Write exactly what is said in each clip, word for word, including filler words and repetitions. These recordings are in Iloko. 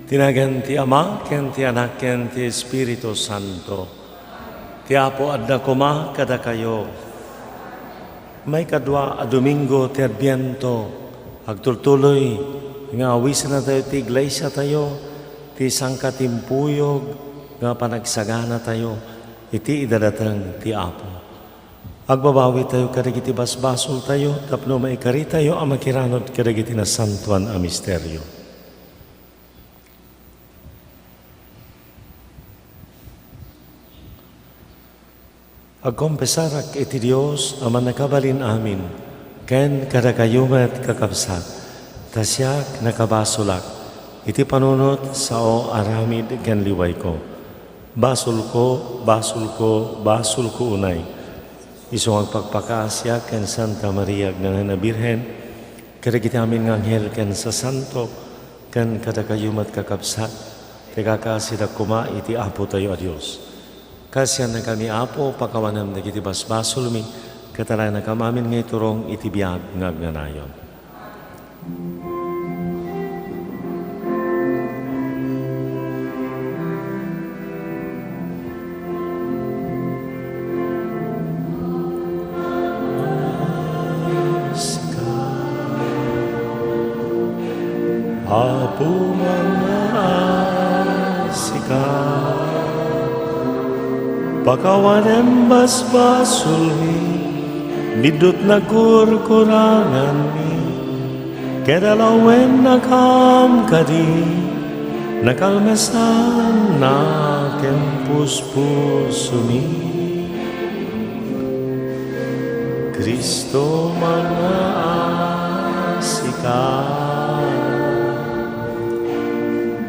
Ti nagan ti Ama, ken ti Anak, ken ti Espiritu Santo. Ti Apo adda koma kadakayo. Maikadua a Domingo ti Adviento, agtultuloy nga awisenna tayo ti iglesiatayo, ti sangkatimpuyog nga panagsaganatayo iti idadateng ti Apo. Agbabawi tayo kadagiti basbasoltayo tapno maikaritayo a makiranud kadagiti nasantoan a misterio. Agkonfesarak iti Dios a mannakabalin amin, ken kadakayo met, kakabsat, ta siak nakabasolak iti panunot, sao, aramid, ken liwayko. Basolko, basolko, basolko unay. Isu nga agpakpakaasiak ken Santa Maria Agnanahan a Birhen, kadagiti amin nga anghel ken sasanto, ken kadakayo met, kakabsat, ti kakaasidak koma iti Apotayo a Dios. Kaasiannakami, Apo, pakawanem dagiti basbasolmi, ket alaennakam amin nga iturong iti biag nga agnanayon. Apo, mangngaasika. Pakawanem basbasolmi, biddut nakurkuranganmi, ket alawennakam kadi, nakalmesanna ken puspusomi. Cristo, mangngaasika.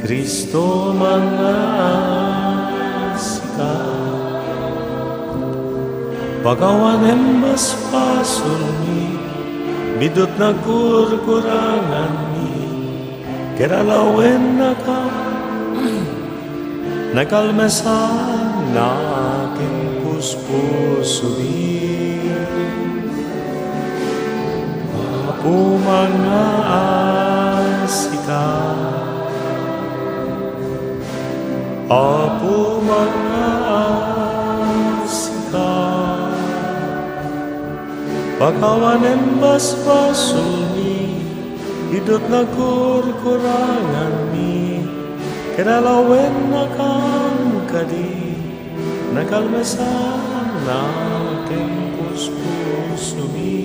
Cristo, mangngaasika. Pakawanem basbasolmi, biddut nakurkuranganmi, ket alawennakam, nakalmesanna ken puspusomi. Apo, mangngaasika. Apo, mangngaasika. Pakawanem basbasolmi, biddut nakurkuranganmi, ket alawennakam kadi, nakalmesanna ken puspusomi.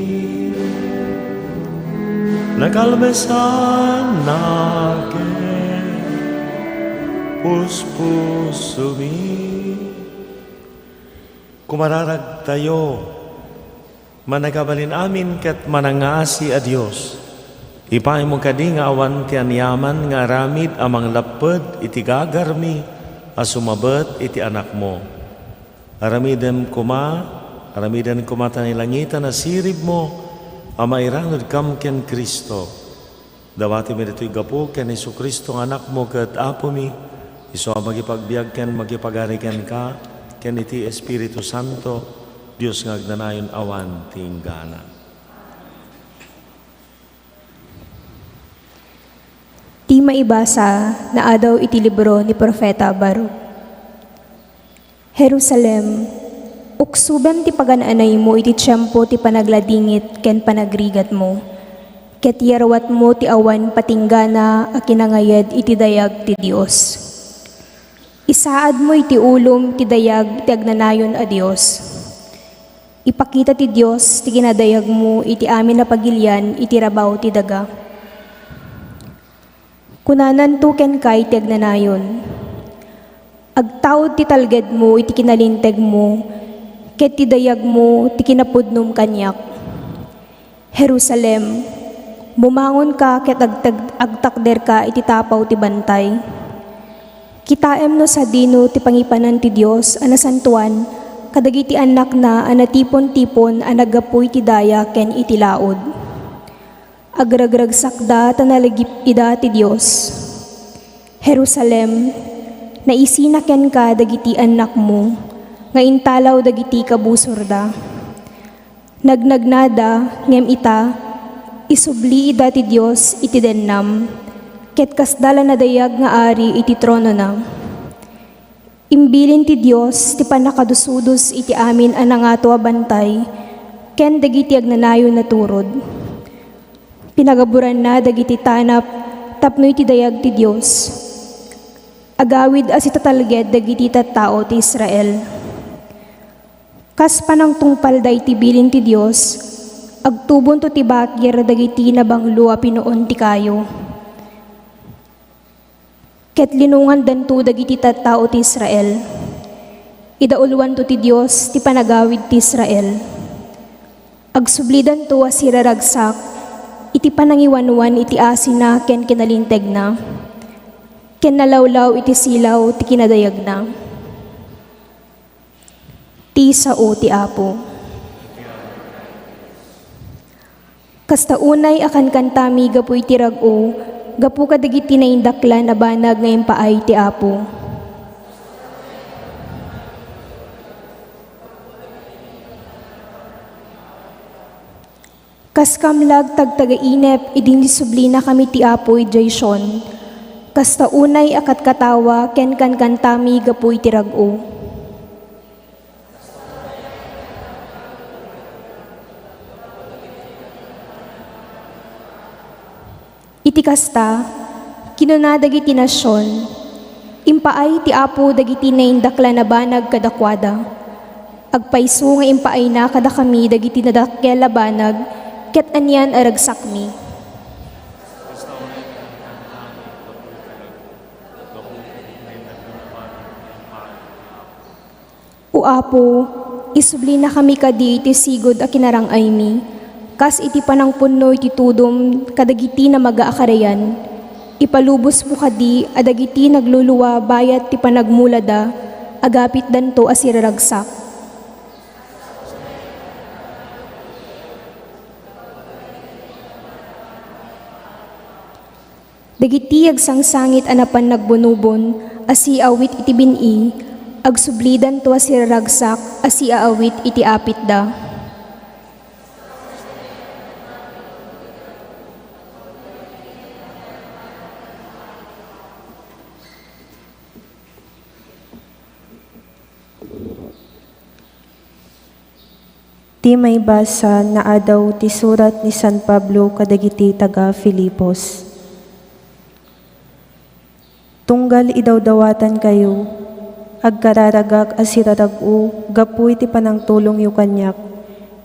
Nakalmesanna ken puspusomi. Kumararagtayo. Mannakabalin amin ket manangngaasi a Dios, ipaaymo kadi nga awan ti aniaman nga aramid a manglapped iti gagarmi a sumabet iti Anakmo. Aramidem koma, aramiden koma ta nailangitan a siribmo a mairanudkam ken Cristo. Dawatemi ditoy gapu ken Jesu-Cristo nga Anakmo ket Apomi, isu a makipagbiag ken makipagari kenka, ken iti Espiritu Santo, Dios nga agnanayon awan ti inggana. Ti maibasa naadaw iti libro ni Profeta Baruch. Jerusalem, uksobem ti pagan-anaymo iti tiempo ti panagladingit ken panagrigatmo, ket yaruatmo ti awan patinggana a kinangayad iti dayag ti Dios. Isaadmo iti ulom ti dayag ti agnanayon a Dios. Ipakita ti Dios ti kinadayagmo iti amin a pagilian iti rabaw ti daga. Kunananto kenka iti agnanayon, "Agtaud ti talgedmo iti kinalintegmo, ket ti dayagmo ti kinapudnom kaniak." Jerusalem, bumangonka ket agtag-, agtakderka iti tapaw ti bantay. Kitaem no sadino ti pangipanan ti Dios a nasantoan kadagiti annakna a natipon-tipon a naggapu iti daya ken iti laud. Agragragsakda ta nalagip ida ti Dios. Jerusalem, naisina kenka dagiti annakmo nga intalaw dagiti kabusorda. Nagnagnada, ngem ita, isubli ida ti Dios iti dennam. Ket kasda la nadayag nga ari iti tronona. Imbilin ti Dios ti pannakadusudus iti amin a nangato a bantay ken dagiti agnanayon a turod. Pinagaburanna dagiti tanap tapno iti dayag ti Dios. Agawid a sitatalged dagiti tattao ti Israel. Kas panangtungpalda iti bilin ti Dios, agtubonto ti bakir dagiti nabanglo a pinuon ti kayo. Ket linungandanto dagiti tattao ti Israel. Idauluanto ti Dios ti panagawid ti Israel. Agsublidanto a siraragsak iti panangiwanwan iti asina ken kinalintegna, ken nalawlaw iti silaw ti kinadayagna. Ti sao ti Apo. Kasta unay a kankantami gapu iti rag-o, gapu kadagiti naindaklan a banag nga impaay ti Apo. Kas kamlag tagtagainep idi insublinakami ti Apo idiay Sion, kasta unay a katkatawa ken kankantami gapu iti rag-o. Iti kasta, kinuna dagiti nasion, "Impaay ti Apo dagiti naindaklan a banag kadakuada. Agpayso nga impaayna kadakami dagiti nadakkel a banag ket anian a ragsakmi." O Apo, isublinakami kadi iti sigud a kinarang-aymi, kas iti panangpunno iti tudom kadagiti namaga a karayan. Ipalubosmo kadi a dagiti nagluluwa bayat ti panagmulada, agapitdanto a siraragsak. Dagiti agsangsangit a napan nagbunobon a siawit iti bin-i, agsublidanto a siraragsak a siaawit iti apitda. Ti maibasa nga adaw ti surat ni San Pablo kadagiti taga-Filipos. Tunggal idawdawatankayo, agkararagak a sirarag-o gapu iti panangtulongyo kaniak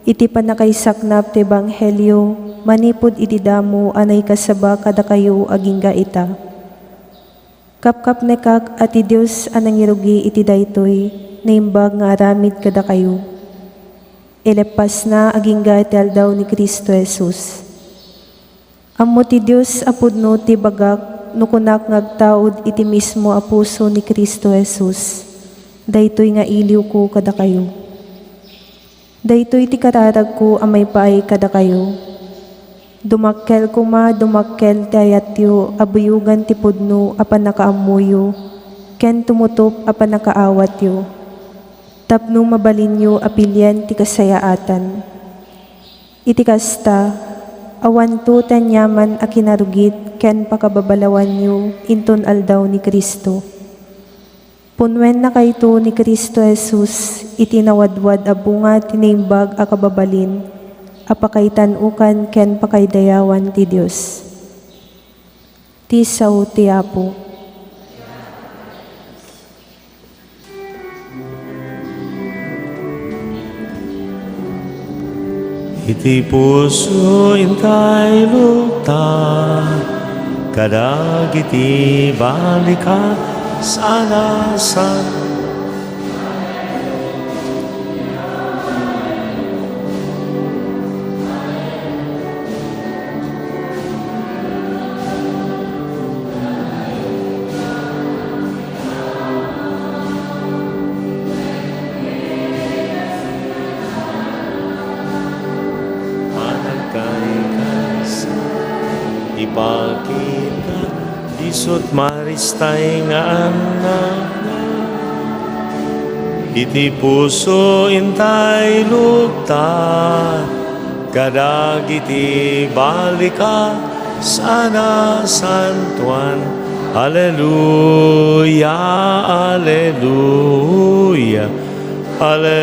iti pannakaisaknap ti ebanghelio manipud iti damo a naikasaba kadakayo agingga ita. Kapkapnekak a ti Dios a nangirugi iti daytoy naimbag nga aramid kadakayo. Ileppasna agingga ti aldaw ni Cristo Jesus. Ammo ti Dios a pudno ti ibagak no kunak nga agtaud iti mismo a puso ni Cristo Jesus. Daytoy nga iliwko kadakayo. Daytoy ti kararagko a maipaay kadakayo. Dumakkel koma, dumakkel ti ayatyo a buyogan ti pudno a pannakaammoyo ken tumutop a pannakaawatyo, tapno mabalinyo a pilien ti kasayaatan. Iti kasta, awanto ti aniaman a kinarugit ken pakababalawanyo inton aldaw ni Cristo. Punnuennakayto ni Cristo Jesus iti nawadwad a bunga ti naimbag a kababalin a pakaitan-okan ken pakaidayawan ti Dios. Ti sao ti Apo. Iti puso intay lukta, kadagiti balikat sanasan. Managkaykaisa, ipakita, isut' maristay nga annakna. Iti puso intay lukta, kadagiti balikat Sana santuan. Aleluya, aleluya, aleluya.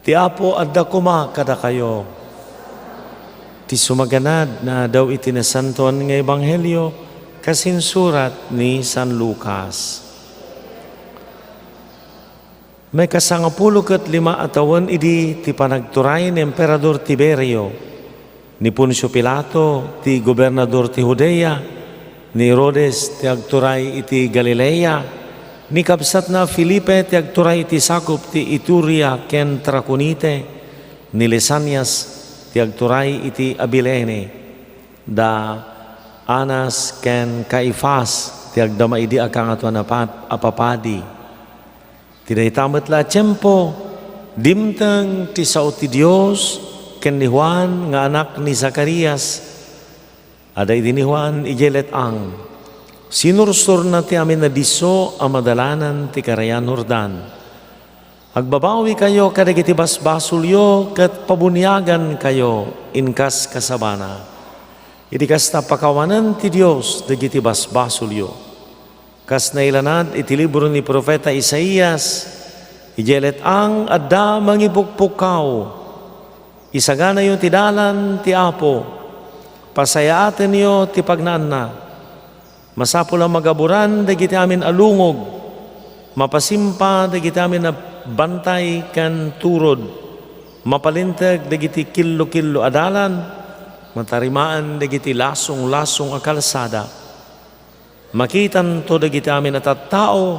Ti Apo adda koma kadakayo. Ti sumaganad nga adaw iti Nasantoan nga Ebanghelio kas insurat ni San Lucas. Maikasangapulo ket lima a tawen idi ti panagturay ni Emperador Tiberio, ni Poncio Pilato ti gobernador ti Judea, ni Herodes ti agturay iti Galilea, ni kabsatna a Felipe ti agturay iti sakup ti Iturea ken Traconite, ni Lisanias ti agturay iti Abilene, da Anas ken Caifas ti agdama idi a Kangatoan a Pap-, a Papadi. Ti dayta met la a tiempo, dimteng ti sao ti Dios ken ni Juan nga anak ni Zacarias. Adda idi ni Juan idiay let-ang. Sinursorna ti amin a disso a madalanan ti Karayan Jordan. Agbabawikayo kadagiti basbasolyo ket pabuniagankayo inkas kasabana. Idi kasta, pakawanen ti Dios dagiti basbasolyo. Kas nailanad iti libro ni Profeta Isaias, idiay let-ang adda mangipukpukkaw, "Isaganayo ti dalan ti Apo, pasayaatenyo ti pagnaanna." Masapul a magaburan dagiti amin a lungog, mapasimpa dagiti amin a bantay ken turod, mapalinteg dagiti killo-killo a dalan, matarimaan dagiti lasong-lasong a kalsada. Makitanto dagiti amin a tattao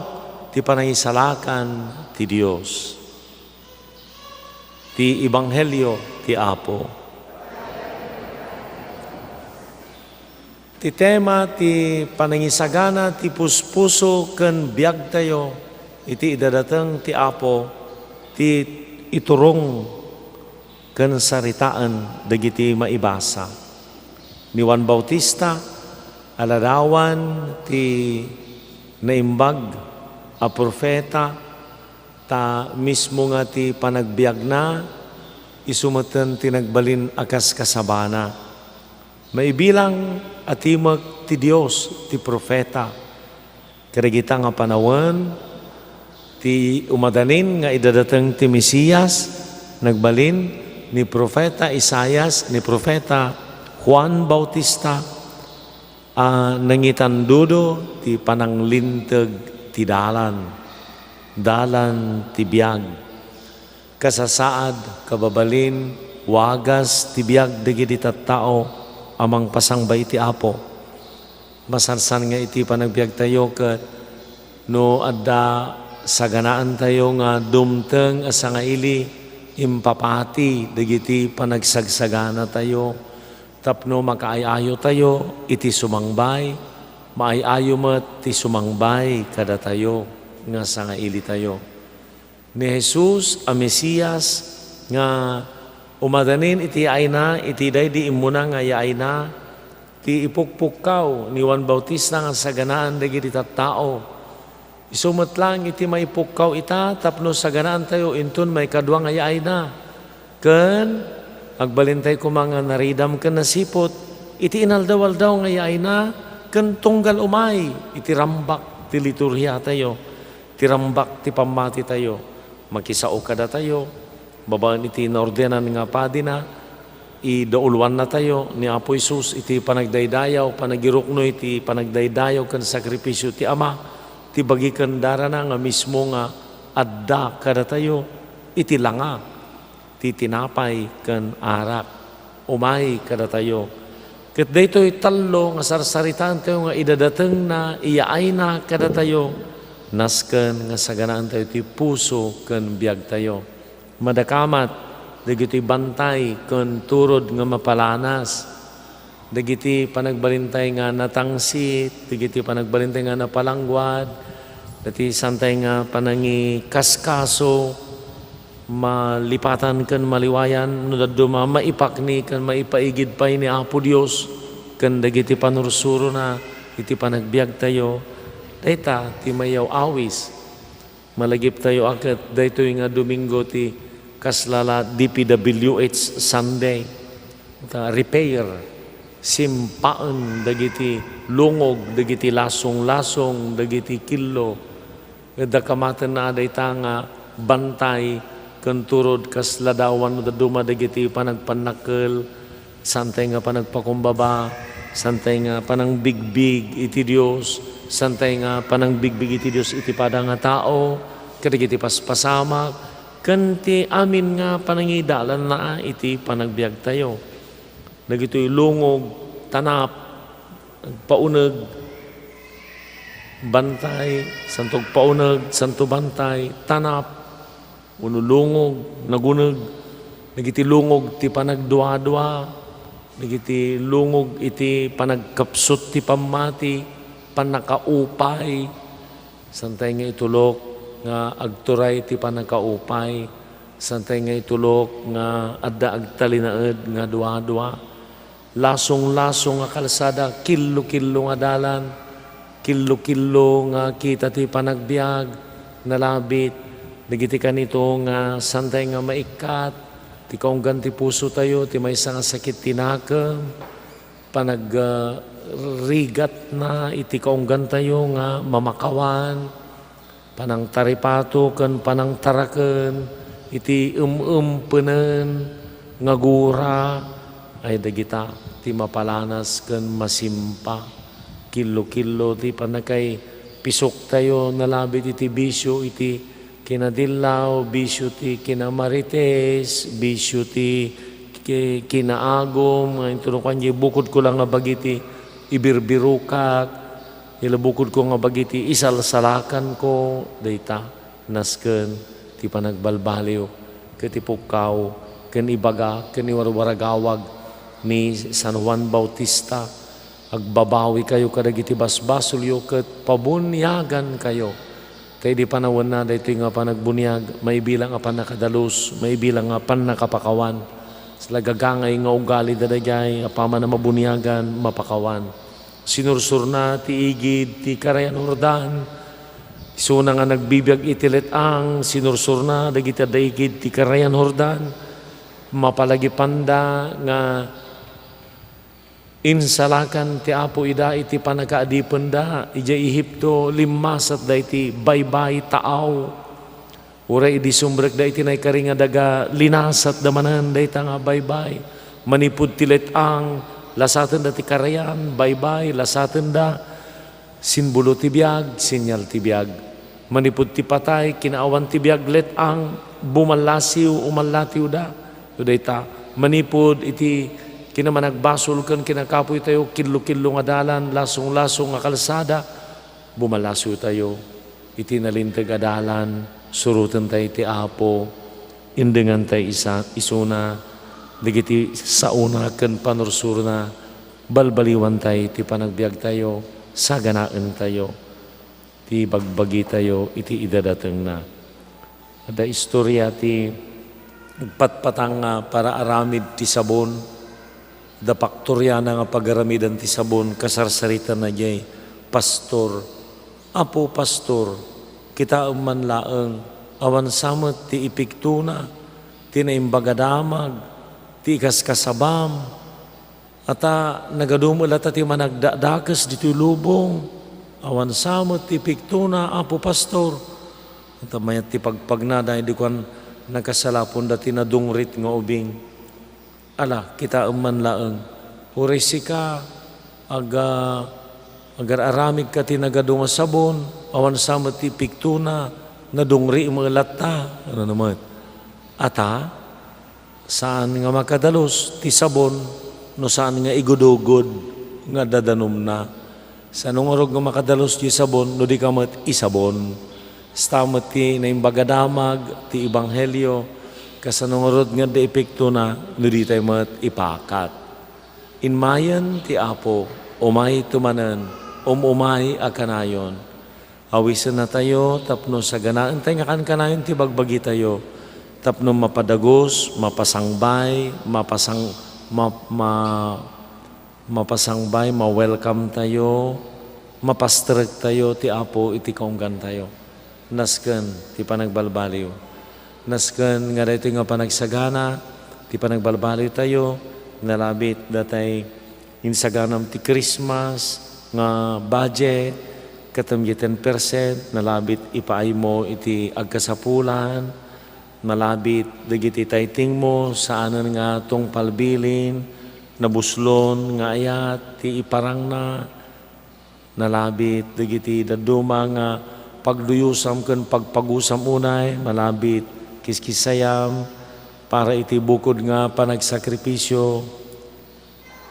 ti panangisalakan ti Dios. Ti Ebanghelio ti Apo. Ti tema ti panangisagana ti puspuso ken biagtayo iti idadateng ti Apo ti iturong ken saritaen dagiti maibasa. Ni Juan Bautista, aladawan ti naimbag a profeta, ta mismo nga ti panagbiagna, isu metten ti nagbalin a kaskasabana. Maibilang a timek ti Dios ti profeta. Kadagita nga panawen, ti umadanin nga idadateng ti Mesias, nagbalin ni Profeta Isaias, ni Profeta Juan Bautista, a nangitandudo ti pananglinteg ti dalan, dalan ti biag. Kasasaad, kababalin, wagas ti biag dagiti tattao a mangpasangba iti Apo. Masansan nga iti panagbiagtayo ket no adda saganaantayo nga dumteng a sangaili, impapati dagiti panagsagsaganatayo tapno makaay-ayotayo iti sumangbay, maay-ayo met ti sumangbay kadatayo nga sangailitayo. Ni Jesus a Mesias nga umadanin iti yaayna iti daydi immuna nga yaayna, ti ipukpukkaw ni Juan Bautista nga saganaan dagiti tattao. Isu met laeng iti maipukkaw ita tapno saganaantayo inton maikadua nga yaayna. Ken agbalintay koma nga naridam ken nasiput iti inaldaw-aldaw nga yaayna ken tunggal umay iti rambak ti liturhiatayo, ti rambak ti pammatitayo. Makisao kadatayo babaen iti naordenan nga padina, idauluannatayo ni Apo Jesus iti panagdaydayaw, panagirukno iti panagdaydayaw ken sakripisio ti Ama, ti bagi ken darana nga mismo nga adda kadatayo iti langa ti tinapay ken arak. Umay kadatayo. Ket daytoy tallo nga sarsaritaentayo nga idadatengna, iyaayna kadatayo, nasken nga saganaentayo ti puso ken biagtayo. Madakamat dagitoy bantay ken turod nga mapalanas. Dagiti panagbalintay nga natangsit, dagiti panagbalintay nga napalangguad, dagiti santay nga panangikaskaso, malipatan ken maliwayan, no dadduma, maipakni ken maipaigid pay ni Apo Dios ken dagiti panursurona iti panagbiagtayo. Dayta ti mayaw-awis. Malagiptayo a ket daytoy nga Domingo ti Kasla la D P W H Sunday, ta repair, simpaen dagiti lungog, dagiti lasong-lasong, dagiti killo. Adda kamatenna dayta nga bantay ken turod kas ladawan no dadduma dagiti panagpannakkel, saantay nga panagpakumbaba, saantay nga panangbigbig iti Dios, saantay nga panangbigbig iti Dios iti pada nga tao, kadagiti paspasamak, ken ti amin nga panangidalanna iti panagbiagtayo. Dagitoy lungog, tanap, pauneg, bantay, santo agpauneg, santo bantay, tanap, wenno lungog, naguneg, dagiti lungog ti panagduadua, dagiti lungog iti panagkapsut ti pammati, pannakaupay, saantay nga itulok nga agturay ti pannakaupay, saantay nga itulok nga adda agtalinaed nga duadua. Lasong-lasong nga kalsada, killo-killo nga dalan, killo-killo nga kita ti panagbiag, nalabit. Dagiti kanito nga saantay nga maikkat ti kaunggan ti pusotayo, ti maysa nga sakit ti nakem, panag, ah, rigatna iti kaunggantayo nga mamakawan, panangtaripato ken panangtaraken iti em-empenen nga gura ay dagita ti mapalanas ken masimpa. Killo-killo ti pannakaipisoktayo, nalabit iti bisio, iti kinadillaw, bisio ti kinamarites, bisio ti ki-, kinaagum, nga inton kuan, bukodko la nga bagiti ibirbirokak, ila bukodko nga bagiti isalsalakanko, dayta, nasken ti panagbalbaliw, ket ipukkaw, ken ibaga, ken iwarwaragawag ni San Juan Bautista, agbabawikayo kadagiti basbasolyo, ket pabuniagankayo. Ta idi panawenna daytoy nga panagbuniag, maibilang a pannakadalus, maibilang a pannakapakawan. Sla gagangay nga ugali daydiay, apaman a mabuniagan, mapakawan. Sinursorna ti igid ti Karayan Jordan. Isuna nga nagbibiag iti let-ang, sinursorna dagiti adda igid ti Karayan Jordan. Mapalagipanda nga insalakan ti Apo ida iti pannakaadipenda idiay Egipto, limmasatda iti baybay, taaw. Uray idi sumrekda iti naikari nga daga, linasatda manen dayta nga baybay. Manipud ti let-ang, lasatenda ti karayan, baybay, lasatenda. Simbolo ti biag, senyal ti biag. Manipud ti patay, kinaawan ti biag, let-ang, bumallasiw, umallatiwda. Ito dayta, manipud iti kinamanagbasol ken kinakapuy tayo, killo-killo nga dalan, lasong-lasong nga kalsada, bumallasiw tayo iti nalinteg a dalan, suroten tayo ti Apo, indengan tayo isa, isuna, dagiti saona ken panursurna, balbaliwan tayo ti panagbiag tayo, saganaen tayo ti bagbagi tayo iti idadatengna. Adda istoria ti nagpatpatang nga paraaramid ti sabon. Adda paktoriana nga pagaramidan ti sabon, kasarsaritanna diay, "Pastor, Apo Pastor, kitaem man laeng, awan sa met ti ipigtona, ti naimbag a damag, ti ikaskasabam." Ata nagadum latta ti managdakdakes ditoy lubong. Awan sa met ti pigtona, Apo Pastor. Ata mayat ti pagpagna, daydi kuan, nakasalaponda ti nadungrit nga ubing. Ala, kitaem man laeng. Uray sika, aga, agar-aramidka ti nagadu nga sabon, awan sa met ti pigtona, nadungri met latta. Ano naman? Ata, saan nga makadalus ti sabon no saan nga igudugod nga dadanumna. Saan ngarud nga makadalus ti sabon no di ka met isabon. Kasta met ti Naimbag a Damag ti ebanghelio, kasano ngarud nga adda epektona no di tayo met ipakat. Inmayen ti Apo, umayto manen, um-umay a kanayon. Awisennatayo tapno saganaentayo nga kankanayon ti bagbagitayo, tapno mapadagus, mapasangbay, mapasang-, ma-, ma-, mapasangbay, ma-welcome tayo, mapasterektayo ti Apo iti kaunggantayo. Nasken ti panagbalbaliw. Nasken nga daytoy nga panagsagana ti panagbalbaliwtayo, nalabit datay insaganam ti Christmas nga budget, katem diay ten percent, nalabit ipaaymo iti agkasapulan, nalabit dagiti tithingmo, saanen nga tungpal bilin, nabuslon nga ayat ti iparangna, nalabit dagiti dadduma nga pagduyosam ken pagpagusam unay, malabit kiskisayam para iti bukod nga panagsakripisio,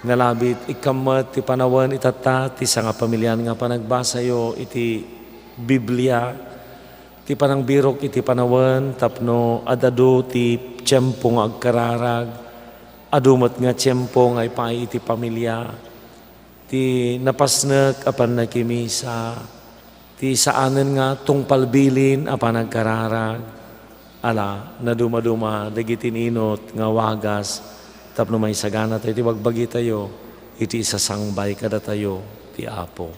nalabit ikkam met ti panawen itatta ti sangapamilian nga panagbasayo iti Biblia, ti panangbirok iti panawen tapno ad-adu ti tiempo nga agkararag, adu met nga tiempo nga ipaay iti pamilia, ti napasnek a pannakimisa, ti saanen nga tungpal bilin a panagkararag. Ala, nadumaduma dagiti ninot nga wagas tapno maisaganatayo ti bagbagitayo iti isasangbay kadatayo ti Apo.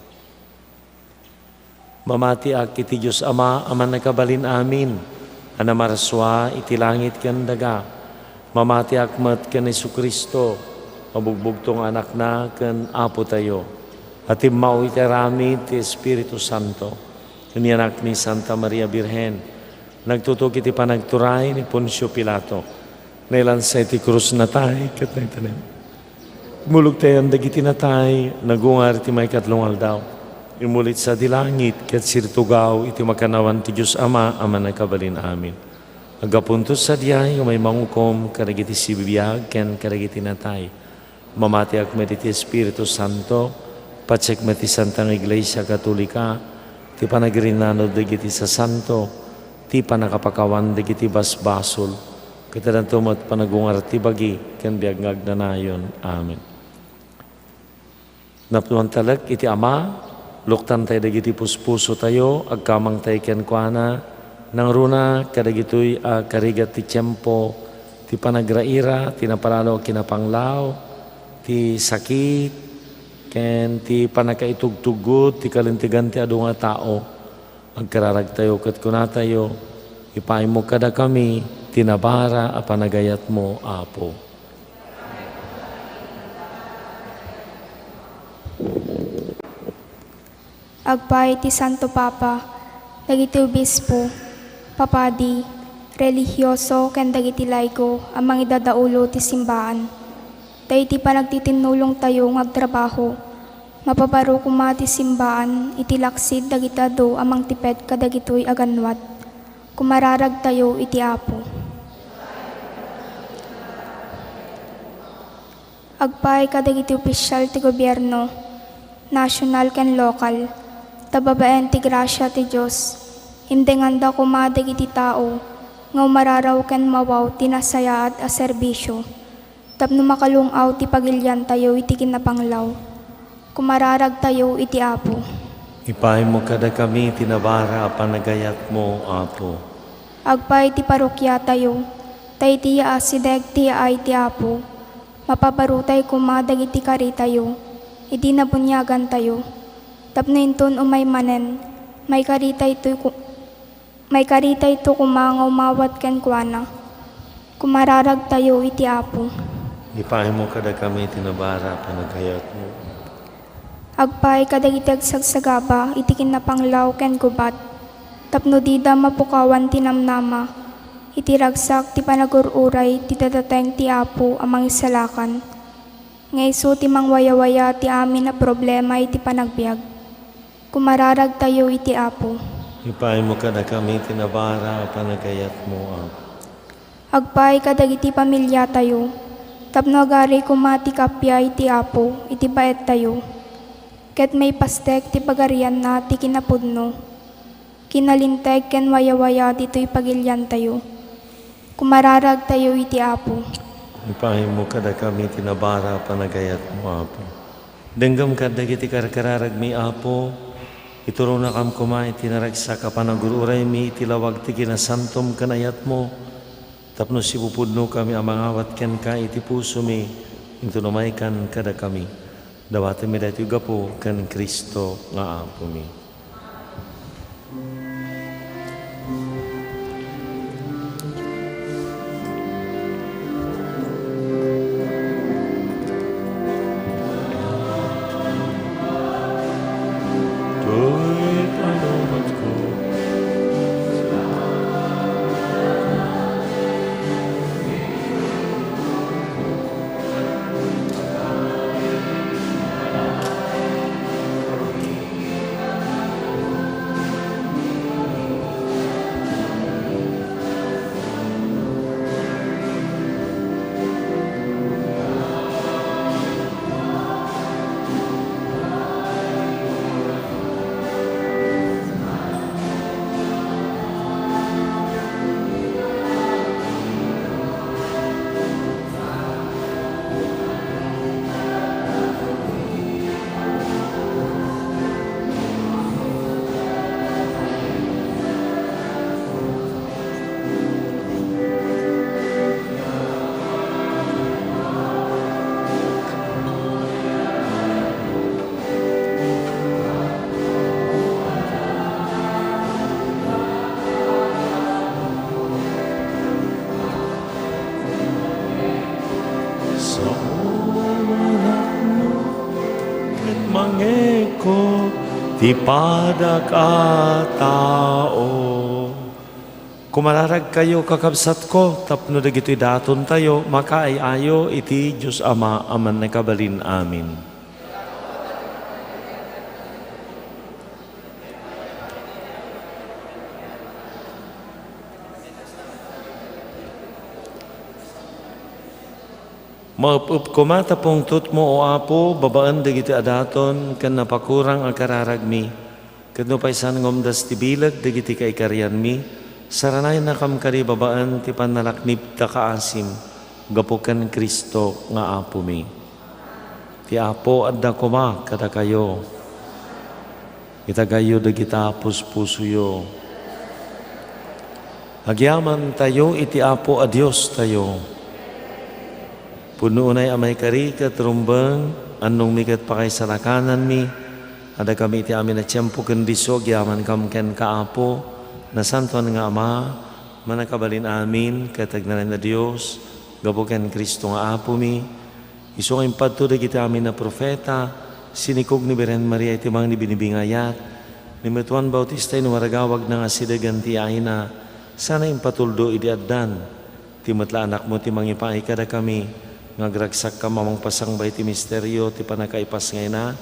Mamatiak iti Dios Ama a Mannakabalin-amin, a namarsua iti langit ken daga. Mamatiak met ken Jesu-Cristo, a bugbugtong Anakna ken Apotayo, a timmao iti aramid ti Espiritu Santo, ken inanak ni Santa Maria Birhen, nagtutok iti panagturay ni Poncio Pilato, nailansa iti krus, natay, ket naitanem. Immulogtayan dagiti natay, nagungar iti maikatlo nga aldaw. Immuli sadi langit, ket siritugaw iti makannawan ti Dios Ama a Mannakabalin-amin. Aggapunto sadiay, umay mangukom kadagiti sibibiag ken kadagiti natay. Mamatiak met iti Espiritu Santo, patiek met ti Santa nga Iglesia Katolika, ti panagrinanod dagiti sasanto, ti pannakapakawan dagiti basbasol, ket addanto met panagungar ti bagi ken biag nga agnanayon. Amen. Napno mantalek iti Ama, luktantay dagiti puspusotayo, agkamangtay kenkuana, nangruna kadagitoy a karigat ti tiempo, ti panagraira, ti napalalo a kinapanglaw, ti sakit, ken ti pannakaitugtuggod ti kalintegan ti adu nga tao. Agkararagtayo ket kunatayo, "Ipaaymo kadakami ti nabara a panagayatmo, Apo." Agpay ti Santo Papa, dagiti obispo, papadi, relihioso, ken dagiti laiko a mangidadaulo ti simbaan. Daydi panagtitinnulongtayo nga agtrabaho, mapabaro koma ti simbaan iti laksid dagiti adu a mangtiped kadagitoy a gannuat. Kumararagtayo iti Apo. Agpay kadagiti ofisial ti gobierno, nasional ken lokal, ta babaen ti grasia ti Dios, imdenganda koma dagiti tao nga umararaw ken mawaw ti nasayaat a serbisio, tapno makalung-aw ti pagiliantayo iti kinapanglaw. Kumararagtayo iti Apo. Ipaaymo kadakami ti nabara a panagayatmo, Apo. Agpay ti parokiatayo, ta iti asideg ti yaay ti Apo, mapabarutay koma dagiti karitayo, idi nabuniagantayo, tapno inton umay manen, maikaritayto ku-, maikaritayto koma nga umawat kenkuana. Kumararagtayo iti Apo. Ipaaymo kadakami ti nabara a panagayatmo. Agpay kadagiti agsagsagaba iti kinapanglaw ken gubat, tapno dida mapukawan ti namnama iti ragsak ti panagur-uray ti dadateng ti Apo a Mangisalakan, nga isu ti mangwayawaya ti amin a problema iti panagbiag. Kumararagtayo iti Apo. Ipaaymo kadakami ti nabara a panagayatmo, Apo. Agpay kadagiti pamiliatayo, tapno agari koma ti kappia iti Apo iti baettayo, ket maipastek ti pagarianna ti kinapudno, kinalinteg ken wayawaya ditoy pagiliantayo. Kumararagtayo iti Apo. Ipaaymo kadakami ti nabara a panagayatmo, Apo. Denggem kadagiti karkararagmi, Apo. Ituronakam koma iti naragsak a panagur-uraymi iti lawag ti kinasantom ken ayatmo, tapno sipupudnokami a mangawat kenka iti pusomi, inton umaykan kadakami. Dawatenmi daytoy gapu ken Cristo nga Apomi. ko ti padak a tao. Kumararagkayo, kakabsatko, tapno dagitoy datontayo, makaay-ayo iti Dios Ama a Mannakabalin-amin. Maep-ep koma ta pungtotmo, O Apo, babaen dagiti a daton ken napakurang a kararagmi, ket nupay saan nga umdas ti bileg dagiti kaikarianmi, saranayannakam kadi babaen ti pannalaknib ta kaasim gapu ken Cristo nga Apomi. Ti Apo adda koma kadakayo. Itagayyo dagita puspusoyo. Agyamantayo iti Apo a Diostayo. Pudno unay a maikari ket rumbeng, annongmi ket pakaisalakananmi, adda kami iti amin a tiempo ken disso agyamankam kenka, Apo, Nasantoan nga Ama, Mannakabalin-amin ket agnanayon a Dios, gapu ken Cristo nga Apomi, isu nga impadto dagiti amin a profeta, sinikog ni Birhen Maria iti mangni binibingayat, ni Juan Bautista inwaragawagna nga sidegan ti yaayna, sana impatuldo idi addan. Ti met la Anakmo ti mangipaay kadakami, nga agragsakkam a mangpasangbaay ti misterio ti pannakaipasngayna,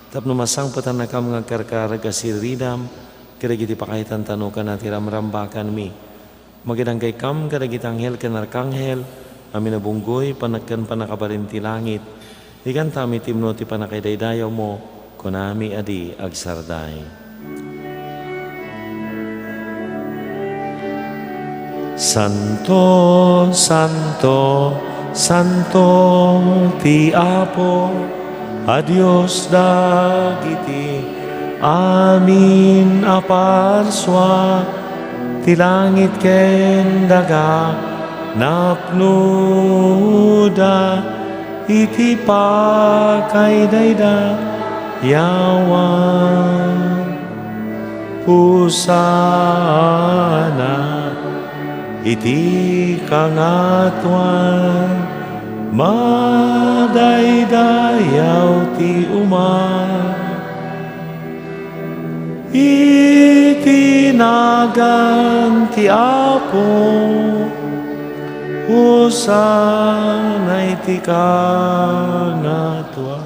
tapno masangpetannakam nga agkarkararag a siriridam kadagiti pakaitan tanokanna ti ramrambakanmi. Makidankaykam kadagiti anghel ken arkanghel, amin a bunggoy, panak-, ken pannakabalin ti langit. Ikantami ti imno ti pannakaidaydayawmo, kunami a di agsarday. Santo, santo, santo ti Apo a Dios dagiti amin a parsua, ti langit ken daga napnoda iti pakaidaydayawan. Hosanna iti kangatoan, madaydayaw ti umay iti nagan ti Apo. Hosanna iti kangatoan.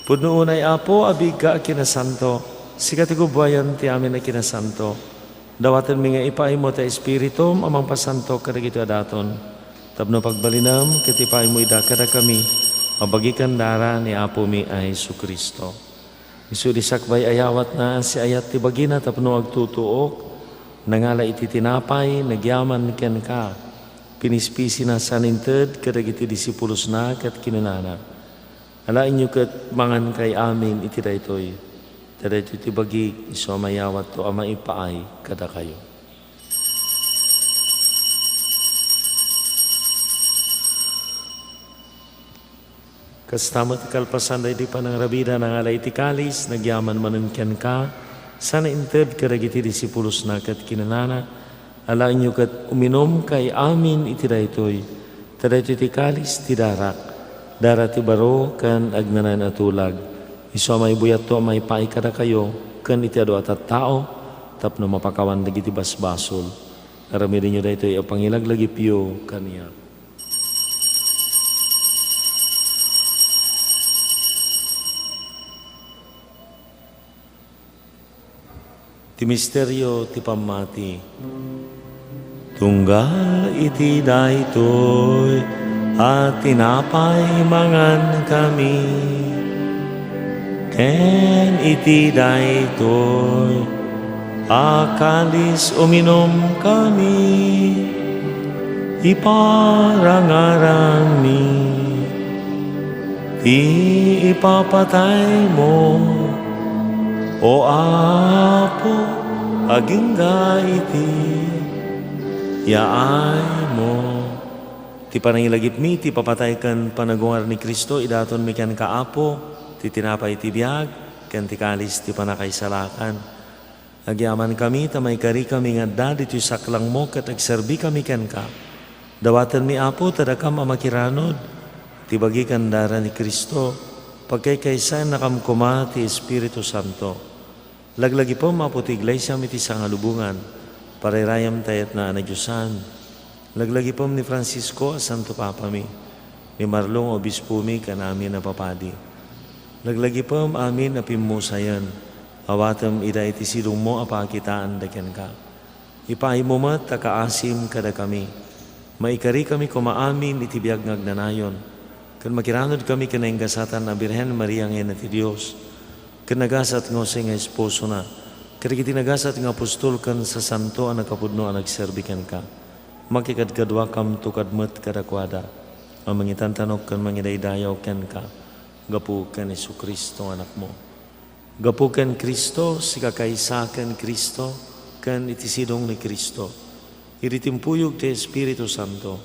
Pudno unay, Apo, a biigka a kinasanto, sika ti gubbuayan ti amin a kinasanto. Dawatenmi nga ipaaymo ti Espiritum a mangpasanto kadagitoy a daton, tapno pagbalinem ket ipaaymo ida kadakami a bagi ken dara ni Apomi a Jesu-Cristo. Isu idi sakbay a yawatna, siayat ti bagina tapno agtutuok, nangala iti tinapay, nagyaman kenka, pinispisina saan inted kadagiti disipulosna ket kinunana, Alaenyo ket mangankay amin iti daytoy, ta daytoy ti bagik, isu a mayawatto a maipaay kadakayo. Kasta met, kalpasan daydi panangrabida, nangala iti kalis, nagyaman manen kenka, sana inted kadagiti disipulosna ket kinunana, Alaenyo ket uminumkay amin iti daytoy, ta daytoy ti kalis ti darak, dara ti baro ken agnanayon a tulag, isu a maibuyatto a maipaay kadakayo ken iti adu a tattao tapno mapakawan dagiti basbasol. Aramidenyo daytoy a pangilaglagipyo kaniak. Ti misterio ti pammati. Tunggal iti daytoy a tinapay mangankami, ken iti daytoy a kalis uminumkami, iparangaranmi ti ipapataymo, O Apo, agingga iti yaaymo. Ti panangilagipmi iti ipapatay ken panagungar ni Cristo, idatonmi kenka, Apo, ti tinapay ti biag ken ti kalis ti pannakaisalakan. Agyamankami ta maikarikami nga adda ditoy saklangmo ket agserbikami kenka. Dawatenmi, Apo, ta dakam a makiranod ti bagi ken dara ni Cristo. Pagkaykaysannakam koma ti Espiritu Santo. Laglagipem, Apo, ti Iglesiam iti sangalubongan, parayrayam ta yatna a nadiosan. Laglagipem ni Francisco a Santo Papami, ni Marlon a Obispomi, ken amin a papadi. Laglagipem amin a pimmusayen, awatem ida iti sidongmo a pakitaanda kenka. Ipaaymo met a kaasim kadakami. Maikarikami koma amin iti biag nga agnanayon, ket makiranudkami ken naingasatan a Birhen Maria nga Ina ti Dios, ken nagasat nga Jose nga esposona, ket dagiti nagasat nga apostol ken sasanto a nakapudno a nagserbi kenka. Makikadkaduakamto kad met kadakuada a mangitantanok ken mangidaydayaw kenka gapu ken Jesu-Cristo nga Anakmo. Gapu ken Cristo, sika kaysa ken Cristo, ken iti sidong ni Cristo, idi timpuyog ti Espiritu Santo,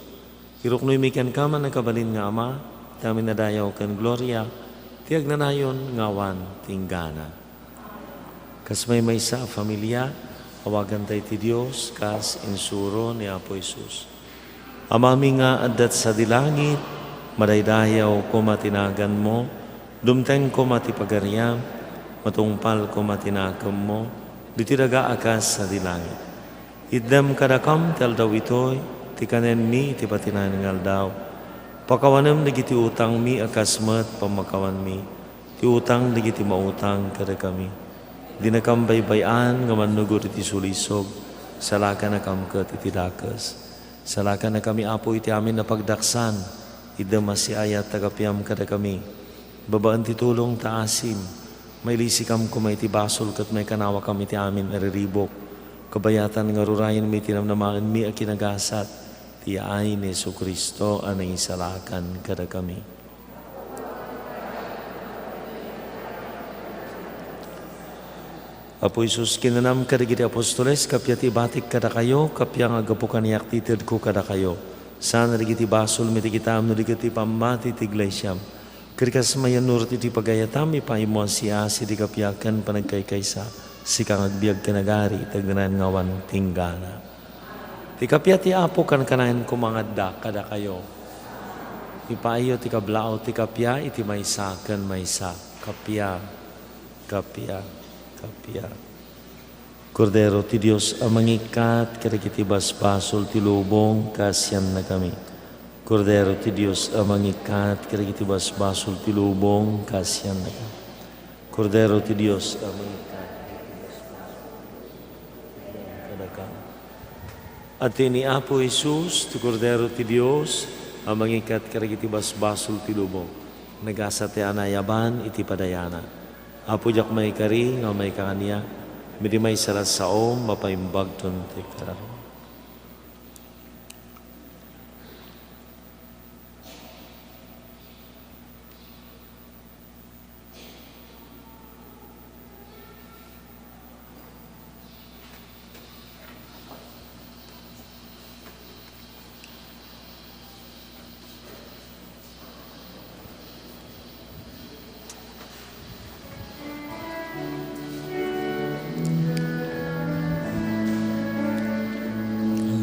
iruknoymi kenka, mannakabalin nga Ama, ti amin a dayaw ken gloria, ti agnanayon nga awan ti inggana. Kas maymaysa a familia, awaganta iti Dios kas insuro ni Apo Jesus. Amami nga adda sadi langit, madaydayaw koma ti naganmo, dumteng koma ti pagariam, matungpal koma ti nakemmo, ditoy daga a kas sadi langit. Itdem kadakam ti aldaw itoy, ti kanenmi iti patinayan nga aldaw. Pakawanem dagiti utangmi a kas met pammakawanmi ti utang dagiti mautang kadakami. Dinakam baybay-an nga mannugor iti sulisog, salakannakam ket iti dakes. Salakannakami, Apo, iti amin a pagdaksan, itdem a siayat ta gapiam kadakami. Babaen ti tulong ta asim, mailisikam koma iti basol ket maikanawakam iti amin a riribuk. Kabayatan nga rurayenmi ti namnamaenmi a kinagasat, ti yaay ni Jesu-Cristo a nangisalakan kadakami. Apo Jesus, kinunam kadagiti apostoles, kappia ti ibatik kadakayo, kappia nga gapu kaniak ti itedko kadakayo. Saan dagiti basolmi ti kitaem no di ket ti pammati ti iglesiam. Ket kas mayannurat iti pagayatam, ipaaymo a siasi ti kappia ken panagkaykaysa, sika nga agbiag ken agari, iti agnanayon nga awan ti inggana. Ti kappia ti Apo kankanayon koma nga adda kadakayo. Ipaayyo ti kablaaw ti kappia iti maysa ken maysa. Kappia, kappia, kappia. Kordero ti Dios a mangikkat kadagiti basbasol ti lubong, kaasiannakami. Kordero ti Dios a mangikkat kadagiti basbasol ti lubong, kaasiannakami. Kordero ti Dios a mangikkat kadagiti basbasol ti lubong, kaasiannakami. Ati ni Apo Jesus ti Kordero ti Dios a mangikkat kadagiti basbasol ti lubong. Nagasat ti anayaban iti padayana. Apo, diak maikari nga maikakaniak, idi maysa la saom, mapaimbagton ti kararuam.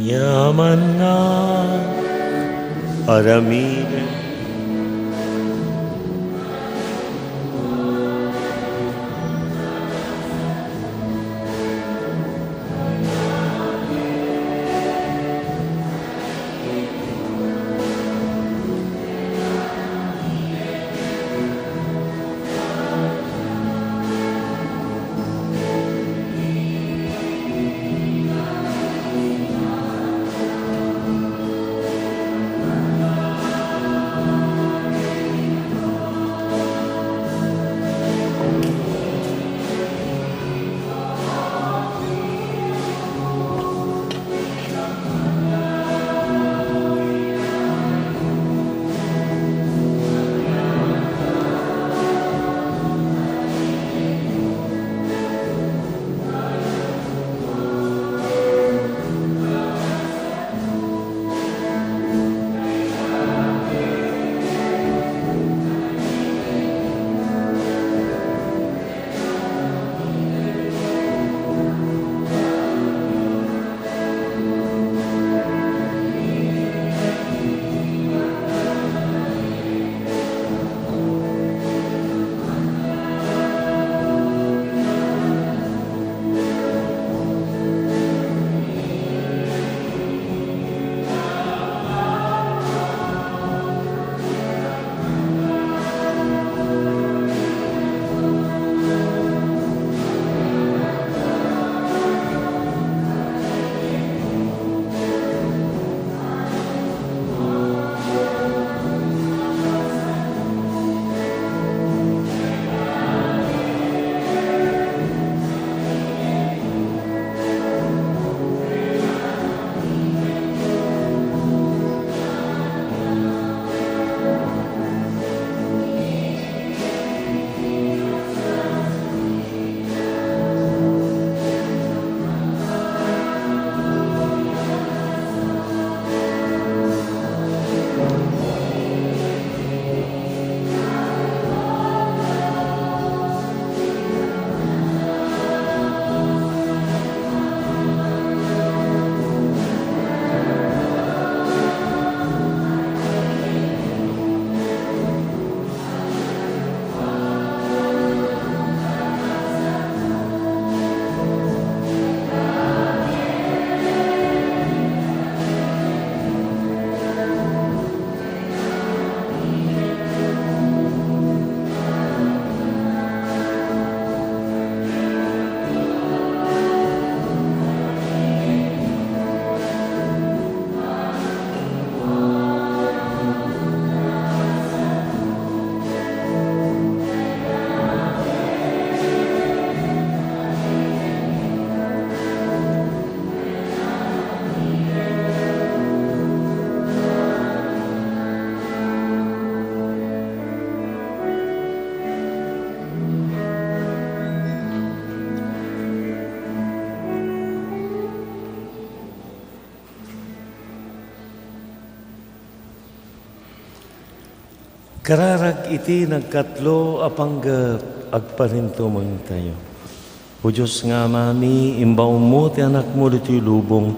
Aniaman nga aramiden. Kararag iti nagkatlo a panggep, agparintumengtayo. O Dios nga Amami, imbaonmo ti Anakmo ditoy lubong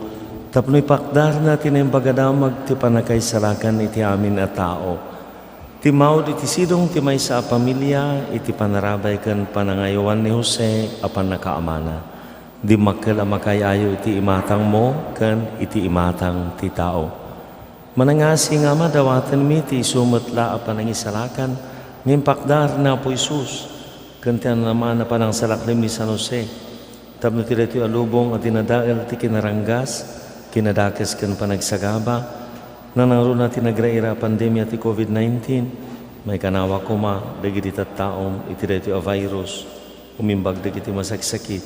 tapno ipakdarna ti Naimbag a Damag ti pannakaisalakan iti amin a tao. Timmawd iti sidong ti maysa a pamilia iti panarabay ken panangayowan ni Jose a pannakaamana. Dimmakkel a makaay-ayo iti imatangmo ken iti imatang ti tao. Manangngasi nga Ama, dawatenmi ti isu met la a panangisalakan nga impakdar ni Apo Jesus ken ti naman a panangsalaknib ni San Jose tapno ti daytoy a lubong a dinadael ti kinaranggas, kinadakes ken panagsagaba, nanangruna ti nagraira a pandemia ti covid nineteen, maikanawa koma dagiti tattaom iti daytoy a virus, umimbag dagiti masaksakit,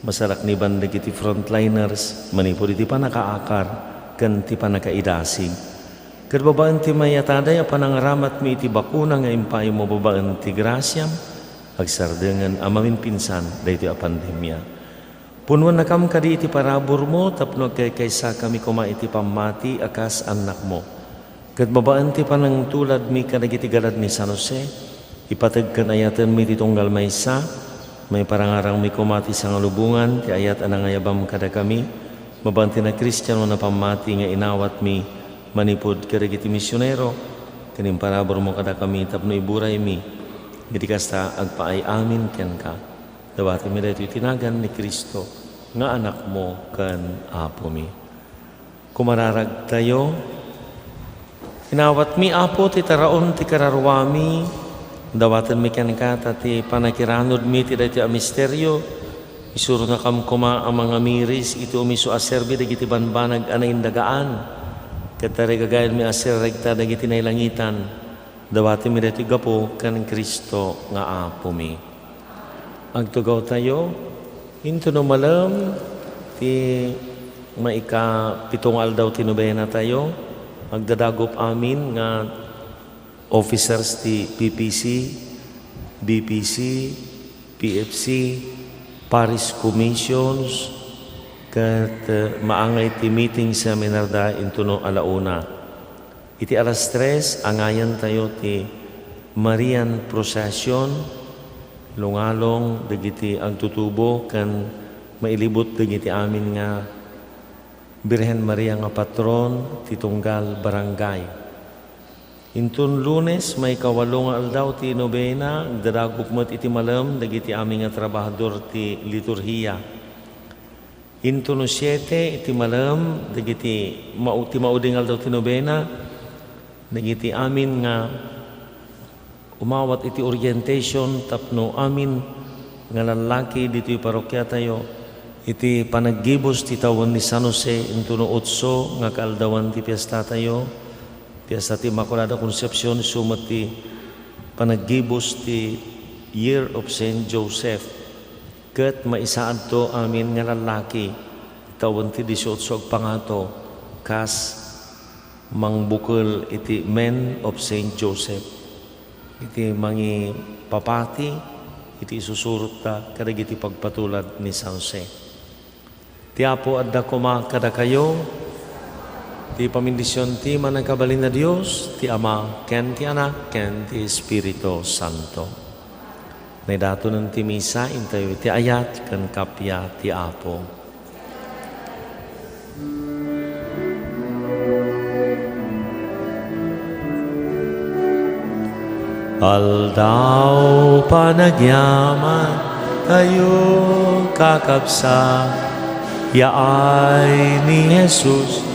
masalakniban dagiti frontliners manipud iti pannakaakar ken ti pannakaidasig. Ket babaen ti mayataday a panangaramatmi iti bakuna nga impaaymo babaen ti grasiam, agsardengen a mamimpinsan daytoy a pandemia. Punnuennakam kadi iti paraburmo tapno agkaykaysakami koma iti pammati a kas annakmo. Ket babaen ti panangtuladmi kadagiti galad ni San Jose, ipateg ken ayatenmi ti tunggal maysa, maiparangarangmi koma ti sangalubongan ti ayat a nangayabam kadakami, babaen ti nakristiano a pammati nga inawatmi manipud kadagiti misionero, ken imparaburmo kadakami tapno iburaymi. Iti kasta, agpaay amin kenka. Dawatenmi daytoy iti nagan ni Cristo nga Anakmo ken Apomi. Kumararagtayo. Inawatmi, Apo, ti taraon ti kararuami. Dawatenmi kenka ta ti pannakiranudmi ti daytoy a misterio, isuronakam koma a mangamiris iti umiso a serbi dagiti banbanag a naindagaan, ket tarigagayanmi a sirrekta dagiti nailangitan. Dawatenmi daytoy gapu ken Cristo nga Apomi. Agtugawtayo. Intono malem ti maikapitong aldaw ti nobenatayo, agdadagup amin nga officers ti P P C, B P C, P F C, Parish Commissions, ket, eh, maangay ti meeting seminar da intono ala una. Iti alas tres, angayantayo ti Marian Procession, lungalong dagiti agtutubo ken mailibut dagiti amin nga Birhen Maria nga patron ti tunggal barangay. Inton Lunes, maikawalo nga aldaw ti nobena, agdadagup met iti malem dagiti amin nga trabahador ti liturhia. Intono siete iti malem, dagiti mau-, ti maudi nga aldaw ti nobena, dagiti amin nga umawat iti orientation tapno amin nga lallaki ditoy parokiatayo, iti panaggibus ti tawen ni San Jose, intono otso nga kaaldawan ti piestatayo, Piesta ti Immaculada Concepcion, isu met ti panaggibus ti Year of Saint Joseph. Ket maisaadto amin nga lallaki, tawen ti dieciocho agpangato, kas mangbukel iti Men of Saint Joseph, iti mangipapati iti isusurotta kadagiti pagpatulad ni San Jose. Ti Apo adda koma kadakayo. Ti pamindision ti Mannakabalin a Dios, ti Ama, ken ti Anak, ken ti Espiritu Santo. Naidatonen ti misa, intayo iti ayat ken kappia ti Apo. Aldaw panagyaman tayo, kakabsat, yaay ni Jesus.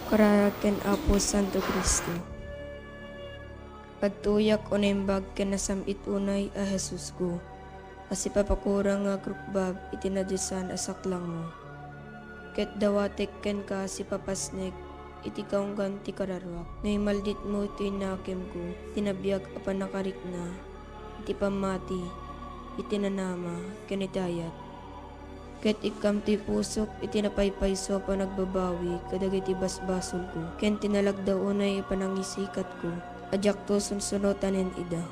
Kararag ken Apo Santo Cristo. Agtuyak o naimbag ken nasam-it unay a Jesusko, a sipapakurang nga agrukbab iti nadiosan a saklangmo. Ket dawatek kenka sipapasnek iti kaunggan ti kararuak. No imalditmo ti nakemko, ti nabiag a pannakarikna, iti pammati, iti nanama, ken iti ayat. Ket ikkam ti pusok iti napaypayso a panagbabawi kadagiti basbasolko, ken ti nalagda unay a panangisikatko a diakto sunsunotanen ida.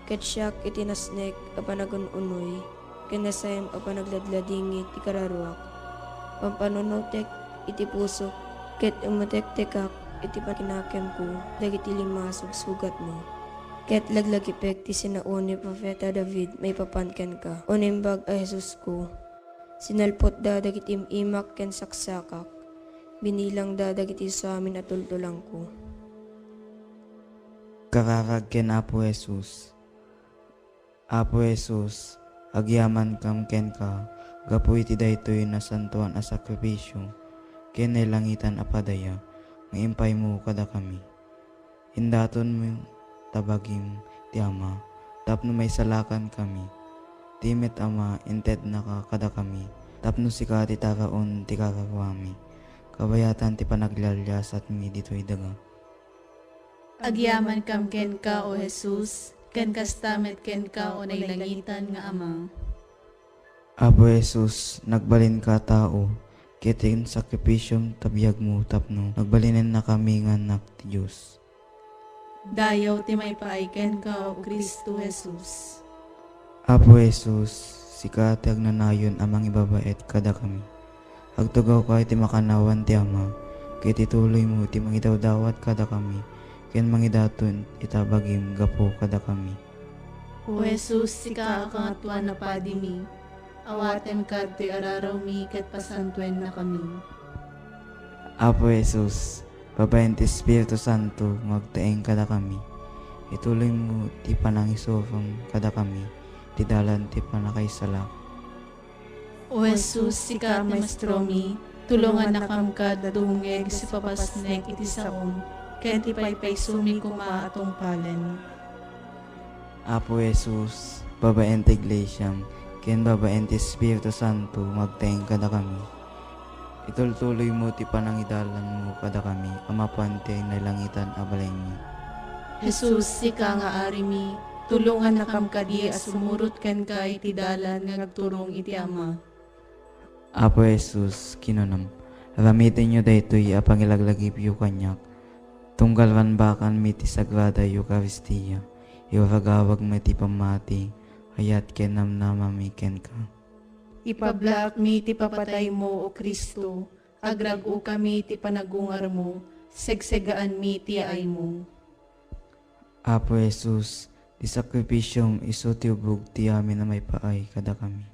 Ket siak iti nasnek a panagun-unoy, ken nasayam a panagladladingit ti kararuak. Pampanunotek iti pusok, ket imutektekak iti pakinakemko dagiti lima a sugsugatmo. Ket laglagipek ti sinao ni Profeta David maipapan kenka, o naimbag a Jesusko. Sinalpotda dagiti im-imak ken saksakak, binilangda dagiti suamin a tultulangko. Kararag ken Apo Jesus. Apo Jesus, agyamankam kenka gapu iti daytoy nasantoan a sakrifisio ken nailangitan a padaya nga impaymo kadakami. Indatonmo ta bagim ti Ama tapno maisalakankami. Ti met Ama, intednaka kadakami tapno sika ti taraon ti kararuami, kabayatan ti panaglialiasatmi ditoy daga. Agyamankam kenka, O Jesus, ken kasta met kenka, O nailangitan nga Ama. Apo Jesus, nagbalinka a tao, ket insakripisom ta biagmo tapno nagbalinennakami nga annak ti Dios. Dayaw ti maipaay kenka, O Cristo Jesus. Apo Jesus, sika ti agnanayon a mangibabaet kadakami. Agtugawka iti makannawan ti Ama, ket ituloymo ti mangidawdawat kadakami, ken mangidaton ita bagim gapu kadakami. O Jesus, sika a Kangatoan a Padimi, awatenka ditoy ararawmi ket pasantuennakami. Apo Jesus, babaen ti Espiritu Santo nga agtaeng kadakami, ituloymo ti panangisurom kadakami ti dalan ti pannakaisalak. O Jesus, sika ti maestromi, tulongannakam kad dumngeg sipapasnek iti saom, ken ti paypaysomi koma a tungpalen. Apo Jesus, babaen ti iglesiam, ken babaen ti Espiritu Santo, nga agtaeng kadakami. Itultuloymo ti panangidalanmo kadakami a mapan ti nailangitan a balaymi. Jesus, sika nga Arimi, tulongannakam kadi a sumurot kenka iti dalan nga agturong iti Ama. Apo Jesus, kinunam, aramidenyo daytoy a pangilaglagipyo kaniak, tunggal rambakanmi ti Sagrada Eukaristia, iragawagmi ti pammati, ayat ken namnamami kenka. Ipablaakmi ti papataymo, O Cristo, agrag-okami ti panagungarmo, segsegaanmi ti yaaymo. Apo Jesus, ti sakrifisiom isu ti ubog ti amin a maipaay kadakami.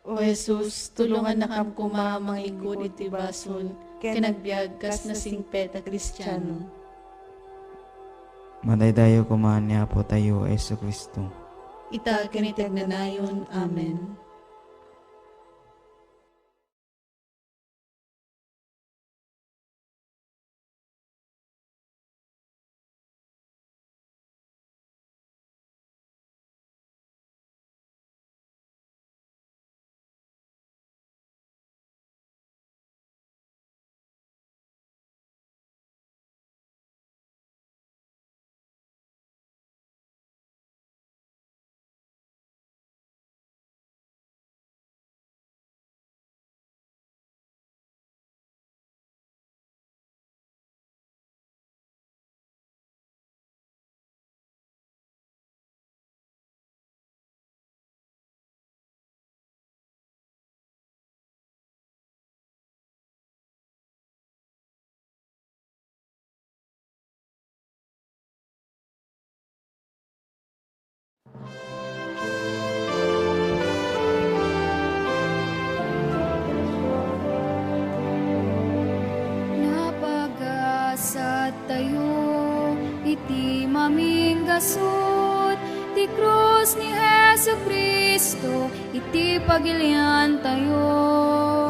O Jesus, tulongannakam koma a mangikkud iti basol ken agbiag kas nasingpet a Kristiano. Madaydayaw koma ni Apotayo a Jesu-Cristo. Ita ken iti agnanayon. Amen. Napagasat tayo iti maminggasut ti krus ni Jesu-Cristo iti pagilian tayo.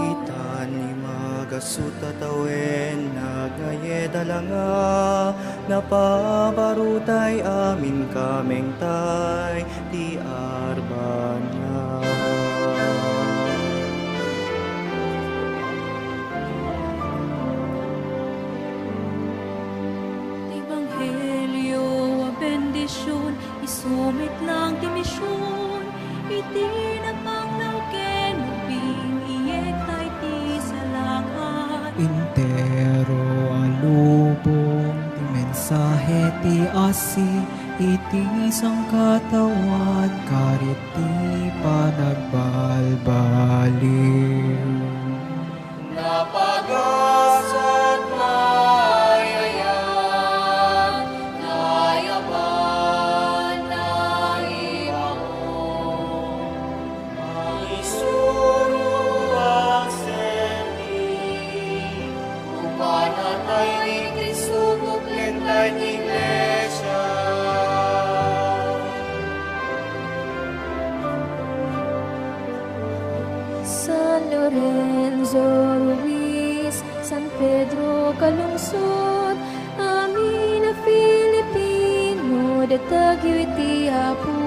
Itan ni magasut a tawen, Talanga, napabarutay amin kamengtay ti arbana. Ti ebanghelio a bendision, isu met lang ti mision, iti napanglaw ken nagbing-iyek ta iti salakan. Entero a lubong ti mensahe ti asi iti sangkataoan, karit ti panagbalbaliw. Napagasat, nayayaat, nayaban, naibaon. Mangisuro, agserbi, upana tayo iti subok ken ta iti iglesia. San Lorenzo Ruiz, San Pedro Calungsod, amin a Filipino, datagyo iti Apo.